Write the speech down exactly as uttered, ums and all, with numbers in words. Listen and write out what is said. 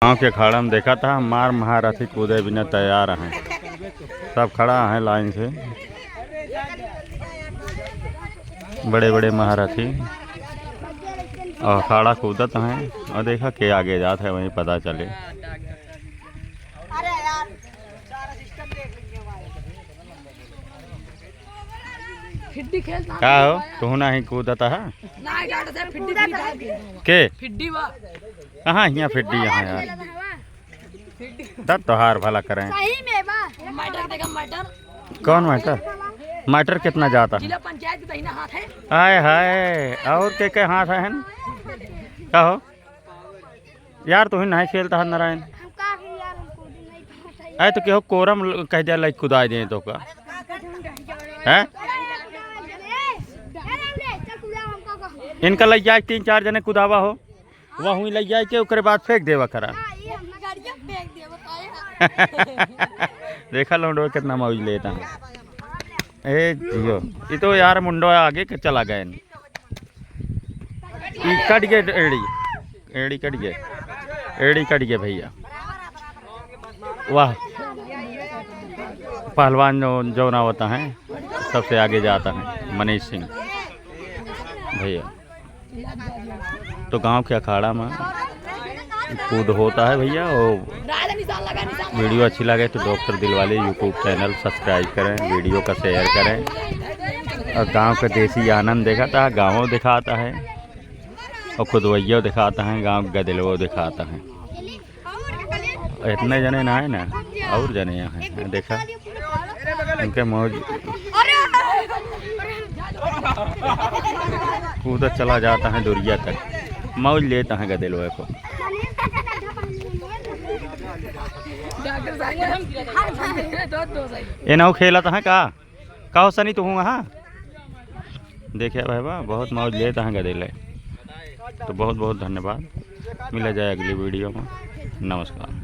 गाँव के अखाड़ा में देखा था, मार महारथी कूदे बिना तैयार हैं, सब खड़ा हैं लाइन से, बड़े बड़े महारथी और अखाड़ा कूदत हैं। और देखा के आगे जात है, वहीं पता चले। फिड्डी खेलता का हो, तू ना ही कूदता है? ना, गाड़ से फिड्डी, फिड्डी खेलता है। के? फिड्डी बा। कहाँ हियाँ फिड्डी यहाँ यार? तब तोहार भला करें। सही में बा। मटर देखा, मटर। कौन मटर? मटर कितना जाता है? जिला पंचायत के दहिना हाथ है। हाय हाय, और के के हाथ है? का हो? यार, तू ही नहीं खेलता है, नारायण। हम का खेली यार, हमको भी नहीं पता है। अरे, तो केहू कोरम ल-, कह दिया, लाइक कुदाई दे तो का? हैं? इनका लग जाए, तीन चार जने कुदावा हो, वह हुई लग जाए के, ओकरे बाद फेंक देवा करा। देखा लौंडो कितना मौज लेता है। ए जियो, ये तो यार मुंडो आगे के चला गए। ई कट गए एड़ी, एड़ी कट गए, एड़ी कट गए भैया। वाह, पहलवान जो, जो ना होता है, सबसे आगे जाता है मनीष सिंह भैया। तो गांव के अखाड़ा में कूद होता है भैया। और वीडियो अच्छी लगे तो डॉक्टर दिलवाले YouTube चैनल सब्सक्राइब करें, वीडियो का शेयर करें। और गांव का देसी आनंद दिखाता है, गाँव दिखाता है और खुदवैया दिखाता है, गांव गदलवो दिखाता है। इतने जने ना है ना, और जने यहाँ हैं, देखा। इनके मौज कूदत चला जाता है दुरिया तक, मौज लेता है गदेलवे को। ये ना खेलत है का? का हो सनी, तू हुआ हाँ? देखिए भाई बा, बहुत मौज लेता है गदेले। तो बहुत बहुत धन्यवाद, मिला जाए अगली वीडियो में। नमस्कार।